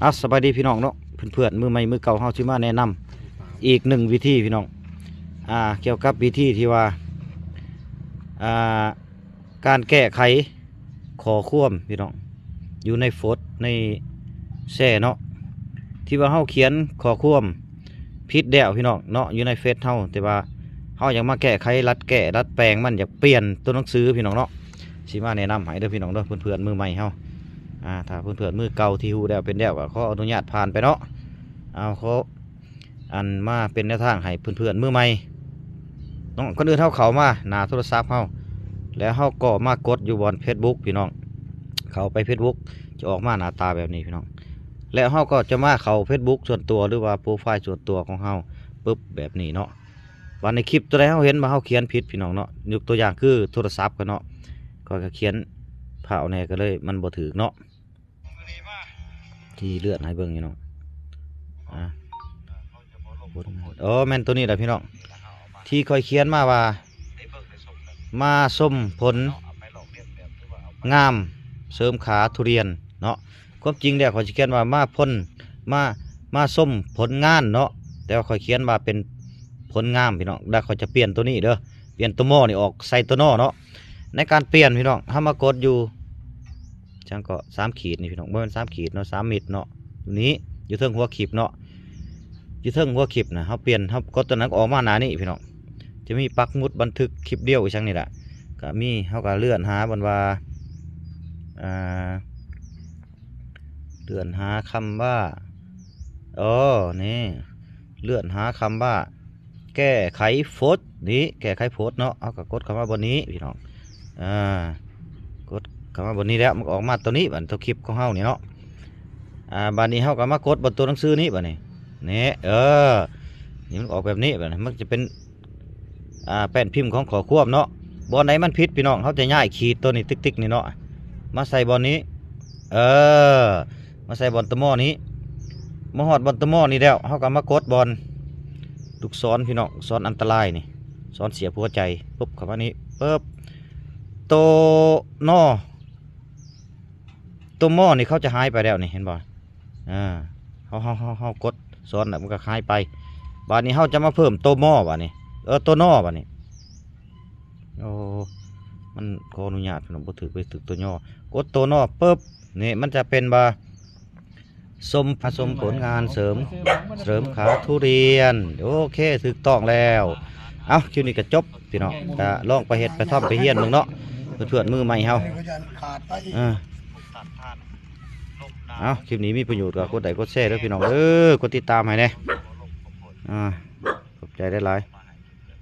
ອ່ະ ສະບາຍດີພີ່ນ້ອງເນາະ ເພື່ອນໆ ມືໃໝ່ມືເກົ່າ ເຮົາຊິມາແນະນຳອີກໜຶ່ງວິທີພີ່ນ້ອງ ອ່າ ກ່ຽວກັບວິທີທີ່ວ່າ ອ່າ ການແກ້ໄຂຂໍ້ຄວາມພີ່ນ້ອງ ຢູ່ໃນໂຟດ ໃນແຊເນາະ ທີ່ວ່າເຮົາຂຽນຂໍ້ຄວາມຜິດແລ້ວພີ່ນ້ອງເນາະ ຢູ່ໃນເຟສເຮົາ ແຕ່ວ່າເຮົາຢາກມາແກ້ໄຂ ດັດແກ້ ດັດແປງມັນ ຢາກປ່ຽນຕົວໜັງສືພີ່ນ້ອງເນາະ ຊິມາແນະນຳໃຫ້ເດີພີ່ນ້ອງເດີ ເພື່ອນໆ ມືໃໝ່ເຮົາ ອ່າ ຖ້າເພື່ອນໆ ມືເກົ່າທີ່ຮູ້ແລ້ວເປັນແລ້ວ ກໍຂໍອະນຸຍາດຜ່ານໄປເນາະ ເອົາ ຂໍ ອັນມາເປັນແນວທາງໃຫ້ເພື່ອນໆ ມືໃໝ່ເນາະ ກ່ອນອື່ນເຮົາເຂົ້າມາໜ້າໂທລະສັບເຮົາ ແລ້ວເຮົາກໍມາກົດຢູ່ບ່ອນເຟສບຸກພີ່ນ້ອງ ເຂົ້າໄປເຟສບຸກ ຈະອອກມາໜ້າຕາແບບນີ້ພີ່ນ້ອງ ແລ້ວເຮົາກໍຈະມາເຂົ້າເຟສບຸກສ່ວນຕົວ ຫຼືວ່າໂປຣໄຟລ໌ສ່ວນຕົວຂອງເຮົາ ປຶບ ແບບນີ້ເນາະ ບາດນີ້ຄລິບຕົວໃດເຮົາເຫັນວ່າເຮົາຂຽນຜິດພີ່ນ້ອງເນາະ ຍົກຕົວຢ່າງຄືໂທລະສັບຂ້ອຍເນາະ ຂ້ອຍກໍຂຽນພ້າວແດ່ ກໍເລີຍມັນບໍ່ຖືກເນາະ ທີ່ເລື່ອນໃຫ້ເບິ່ງພີ່ນ້ອງ ອ່າ ອໍ ແມ່ນໂຕນີ້ແຫຼະພີ່ນ້ອງ ທີ່ຂ້ອຍຂຽນມາວ່າ ມາຊົມຜົນງາມເສີມຂາທຸລຽນເນາະ ຄວາມຈິງແລ້ວຂ້ອຍຊິຂຽນວ່າ ມາພົນ ມາ ມາຊົມຜົນງານເນາະ ແຕ່ວ່າຂ້ອຍຂຽນວ່າເປັນຜົນງາມພີ່ນ້ອງ ແລ້ວຂ້ອຍຈະປ່ຽນໂຕນີ້ເດີ ປ່ຽນໂຕມໍນີ້ອອກໃສ່ໂຕນໍເນາະ ໃນການປ່ຽນພີ່ນ້ອງ ເຮົາມາກົດຢູ່ ຈັ່ງກໍສາມຂີດນີ້ພີ່ນ້ອງ ບໍ່ແມ່ນສາມຂີດເນາະ ສາມມິດເນາະ ຢູ່ນີ້ ຢູ່ເທິງຫົວຄລິບເນາະ ຢູ່ເທິງຫົວຄລິບນະ ເຮົາປ່ຽນ ເຮົາກົດຕົວນັ້ນກໍອອກມາໜ້ານີ້ພີ່ນ້ອງ ຈະມີປັກໝຸດບັນທຶກຄລິບດຽວອີ່ຫຍັງນີ້ແຫຼະ ກະມີ ເຮົາກະເລື່ອນຫາບ່ອນວ່າ ອ່າ ເລື່ອນຫາຄຳວ່າ ອໍ ນີ້ ເລື່ອນຫາຄຳວ່າ ແກ້ໄຂໂຟດນີ້ ແກ້ໄຂໂຟດເນາະ ເຮົາກໍກົດເຂົ້າມາບ່ອນນີ້ພີ່ນ້ອງ ອ່າ ກົດເຂົ້າມາບ່ອນນີ້ແລ້ວ ມັນກໍອອກມາຕົວນີ້ ອັນຕົວຄລິບຂອງເຮົານີ້ເນາະ ອ່າ ບາດນີ້ເຮົາກໍມາກົດບ່ອນຕົວໜັງສືນີ້ບາດນີ້ ນີ້ ເອີ ນີ້ມັນອອກແບບນີ້ ບາດນີ້ມັນຈະເປັນ ອ່າ ແປ້ນພິມຂອງຂໍ້ຄວາມເນາະ ບ່ອນໃດມັນຜິດພີ່ນ້ອງ ເຮົາຈະຍ້າຍຂີດຕົວນີ້ຕິກໆນີ້ເນາະ ມາໃສ່ບ່ອນນີ້ ເອີ ມາໃສ່ບ່ອນໂຕມໍນີ້ ມາຮອດບ່ອນໂຕມໍນີ້ແລ້ວ ເຮົາກໍມາກົດບ່ອນລູກສອນພີ່ນ້ອງ ສອນອັນຕະລາຍນີ້ ສອນສຽບຫົວໃຈ ປຶບ ເຂົ້າມານີ້ ປຶບ ໂຕນໍ ໂຕມໍນີ້ເຂົາຈະຫາຍໄປແລ້ວນີ້ ເຫັນບໍ່ ອ່າ ເຮົາ ເຮົາ ເຮົາ ເຮົາກົດສອນແລ້ວມັນກໍຫາຍໄປ ບາດນີ້ເຮົາຈະມາເພີ່ມໂຕມໍບາດນີ້ ເອີ ໂຕນໍບາດນີ້ ໂອ້ ມັນ ຂໍອະນຸຍາດພີ່ນ້ອງ ບໍ່ຖືກ ໄປຖືກໂຕຍໍ ກົດໂຕນໍປຶບ ນີ້ມັນຈະເປັນວ່າ ຊົມ ຊົມຜົນງານເສີມ ເສີມຂາທຸລຽນ ໂອເຄ ຖືກຕ້ອງແລ້ວ ເອົ້າ ຄລິບນີ້ກໍຈົບພີ່ນ້ອງ ກໍລອງໄປເຮັດໄປທຳໄປຮຽນເບິ່ງເນາະ ເພື່ອນໆ ມືໃໝ່ເຮົາ ເອີ ເອົ້າ ຄລິບນີ້ມີປະໂຫຍດກໍກົດໄລກົດແຊເດີພີ່ນ້ອງເດີ ກົດຕິດຕາມໃຫ້ແດ່ ອ່າ ຂອບໃຈຫຼາຍໆ.